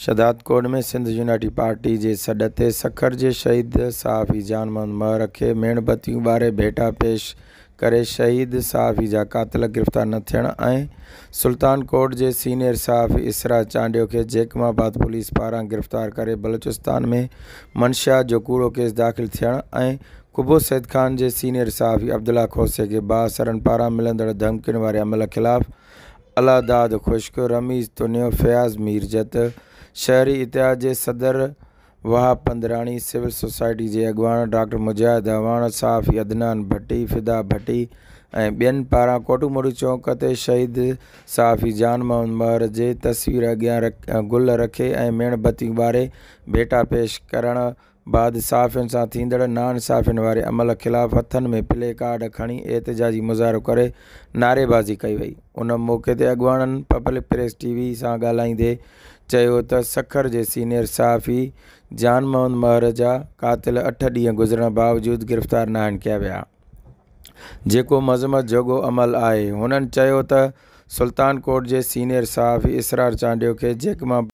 Shahdadkot ۾ Sindh united party جي سڏ تي سکر جي شهيد صحافي جان محمد مهر کي ميڻ بتيون ٻاري ڀيٽا پيش ڪري شهيد صحافي جا قاتل گرفتار نه ٿيڻ ۽ سلطان ڪوٽ جي سينيئر صحافي اسرار چانڊيو کي جيڪب آباد پوليس پاران گرفتار ڪري بلوچستان ۾ منشيات جو ڪوڙو ڪيس داخل ٿيڻ ۽ قبو سيد خان جي سينيئر صحافي عبدالله کوسي کي بااثرن پاران ملندڙ ڌمڪين واري عمل خلاف الله داد خشڪ، رميز تنيو، فياض ميرجت، شهري اتحاد جي صدر وهاب پندراڻي، سول سوسائٽي جي اڳواڻ ڊاڪٽر مجاهد اعواڻ، صحافي عدنان ڀٽي، فدا ڀٽي ۽ ٻين پاران ڪوٽوموري چونڪ تي شهيد صحافي جان محمد مهر جي تصوير اڳيان گل رکي ۽ ميڻ بتيون ٻاري ڀيٽا پيش ڪرڻ بعد صحافين سان ٿيندڙ ناانصافين واري عمل خلاف هٿن ۾ پلي ڪارڊ کڻي احتجاجي مظاهرو ڪري نعريبازي ڪئي وئي. ان موقعي تي اڳواڻن پبلڪ پريس ٽي وي سان ڳالهائيندي چيو ته سکر جي سينيئر صحافي جان محمد مهر جا قاتل اٺ ڏينهن گذرڻ باوجود گرفتار ناهن ڪيا ويا جيڪو مذمت جوڳو عمل آهي. هنن چيو ته سلطان ڪوٽ جي سينيئر صحافي اسرار چانڊيو کي جيڪب